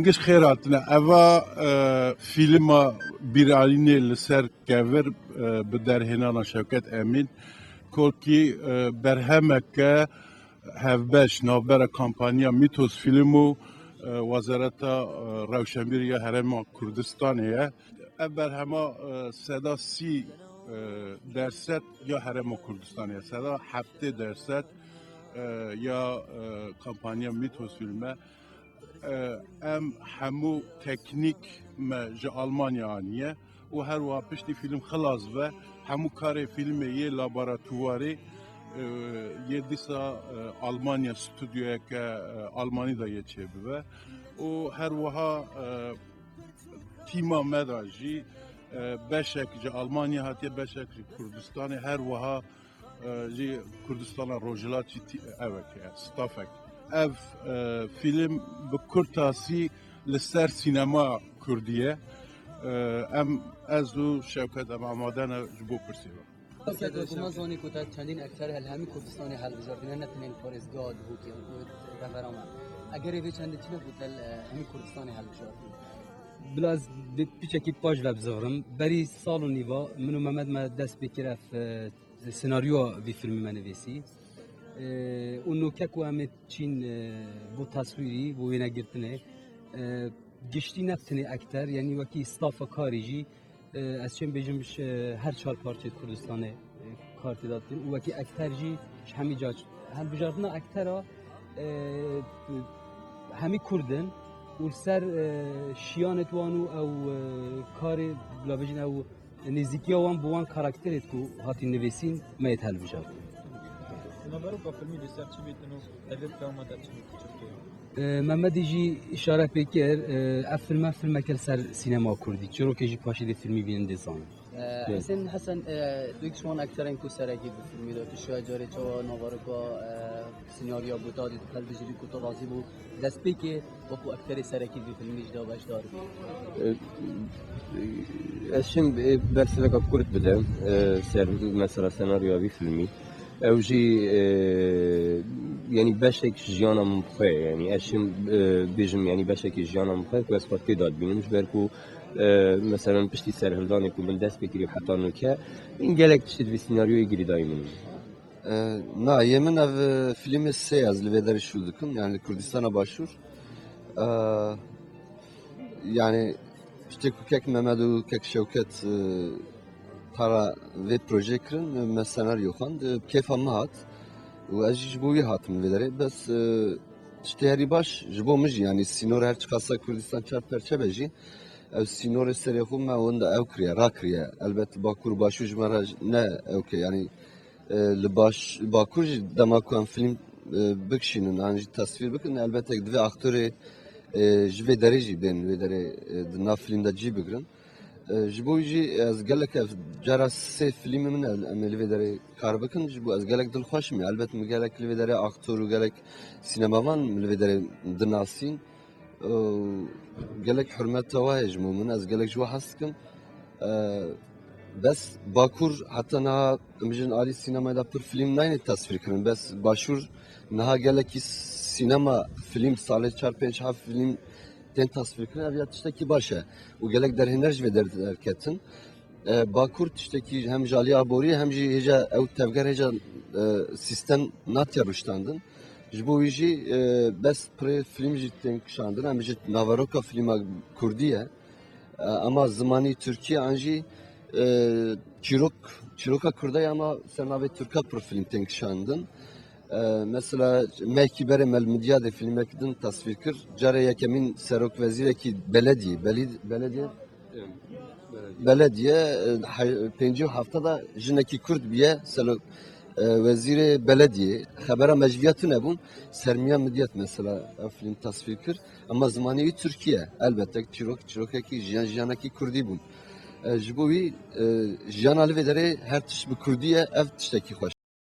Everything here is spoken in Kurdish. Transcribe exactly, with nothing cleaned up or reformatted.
Giş xêr hatine. Eva e, fîlma Bîralînê li ser kevir e, bi derhênana Şewket Emîn, kolkî e, berhemeke hevbeş navbera kampanya Mîtos Fîlm û e, Wezareta e, Rewşenbîrî ya Herêma Kurdistanê ye. Ev berhema e, seda sî e, derset ya Herêma Kurdistanê ye, seda heftê derset e, ya e, kampanya Mîtos Fîlm e. E, em hemû teknîk me ji Almanya aniye û her wiha piştî fîlm xilas be, hemû karê fîlmê yê laboratuvarê e, yê dîsa e, Almanya stûdyoyeke e, Almanî de yê çêbibe û her wiha e, tîma me de jî e, beşek ji Almanya hatiye, beşek ji Kurdistanê, her wiha e, jî Kurdistana Rojhilat jî tî- evek e, stafek. Ev e, fîlm bi kurtasî li ser sînema kurdî ye. E, em, ez û Şewket em amade ne ji bo pirsê ve. Şewket, wekî me zanî ku te çendîn ekter hel hemî Kurdistanê helbijartine, ne tenê li parêzgeha Duhokê, ku revera me. Egerê vê çendê tîne ku te li hemî Kurdistanê helbijartine. Bila ez vê piçekî paş ve bizivirim. Berî sal û nîva min û Mehmet me dest pê kir ev e, senaryoya vî filmî me nivîsî. E, û noke ku em ê çîn e, bo teswîrî, bo wênegirtinê, e, giştî ne tenê ekter, yanî wekî stafa karî jî, e, ez çêm bêjim ji her çar parçeyê Kurdistanê e, kar tê de dikin û wekî ekter jî ji hemî ca hilbijartina ektera e, hemî Kurd in û li ser e, şiyanê wan û ew e, karê bila bêjin ew nêzîkiya wan bi wan karakterê ku hatî nivîsîn me yê helbijartin. Naveroka filmî li ser çi bîtin û tevî peyama te çi bît Tirkiye? E, Mehmetî jî îşare pê kir, e, ev filme filmeke li ser sînema kurdî. Çîrokê jî paşê dê filmî bînin dê zanin. E, Hesen, Hesen, e, tu yek ji wan ekterên ku serekî bi filmî de, tu şoya carê çawa naveroka e, senaryoya Botadî di helbijîrî ku tu razî bû, destpêkê wekû ekterê serekî vî filmî jî de beşdar bî? E, ez şim, e, bersiveka kurt bide, e, ser mesela senaryoya vî filmî. Ew jî, e, yanî beşek ji jiyana min bi xwe ye. Yanî ez şim, e, bêjim, yanî beşekî ji jiyana min bi xwe ye ku ez xwe tê de dibînim. Ji ber ku, e, meselen piştî serhildanê ku min dest pê kiriye heta nûke, gelek tiştê di vî senaryoyê girîdayî min. E, na, yê min ev, e, filmê sê ez li vê derê şû dikim, yani li Kurdistana Başûr. E, yani, piştê ku kek Mehmed û kek Şewket, e, para vê projê kirin, e, me senaryo xwend, e, bi kêfa min hat û ez jî ji bo wî hatim li vê derê. Bes, e, tiştê herî baş ji bo min jî, yani sînor her çiqasa Kurdistan çar perçe be jî, ev sînorê serê xwe me wenda ew kiriye, rakiriye. Elbet Bakur û Başûr ji me re ne ew ke, yani e, li baş, Bakur jî dema ku em fîlm, e, bikişînin, an jî tesvîr bikin, elbet divê aktorê, e, ji vê derê jî bên, vê derê, e, di nav fîlm de cî bigirin. E, ji bo wî jî ez gelek ev cara sê fîlmê min e, em ê li vê derê kar bikin, ji bo ez gelek dilxweş im. Elbet min gelek li vê derê aktor û gelek sînemavan min li vê derê dinasîn. Ew gelek hurmeta we heye ji bo min, ez gelek ji we hez dikim. Eee, bes Bakur heta niha em bijin alî sînemayê de pir fîlm nayne tesvîr kirin. Bes Başûr niha gelekî sînema fîlm, salê çar pênc heft fîlm tên tesvîr kirin. Ev ya tiştekî baş e. Û gelek derhêner ji vê derketin. E, Bakur tiştekî hem ji alî aboriyê hem jî hêja ew tevger hêja, e, sîstem natiye rûştandin. Ji bo wî jî, e, bes pirê fîlm jî tên kişandin, em ji naveroka fîlma kurdî ye. E, ama zimanî tirkî an jî, e, çîrok, çîroka kurda ye ama ser navê tirka pir fîlm tên kişandin. E, mesela mehkî berê me li Midyadê fîlmek din tesvîr kir. Carê yekemîn serokwezîrekî belediyê, belî-, belediye, belediye, e, he-, pêncî û hefta da jinekî kurd bûye selo-, e, wezîrê belediyê. Xebera me ji viya tune bûn. Sermiya Midyat mesela ev fîlm tesvîr kir. Ema zimanê wî tirkî ye. Elbette çîrok, çîrokekî jiyan, jiyanekî kurdî bûn. E, ji bo wî, e, jiyana li vê derê her tişt bi kurdî ye, ev tiştekî xweş.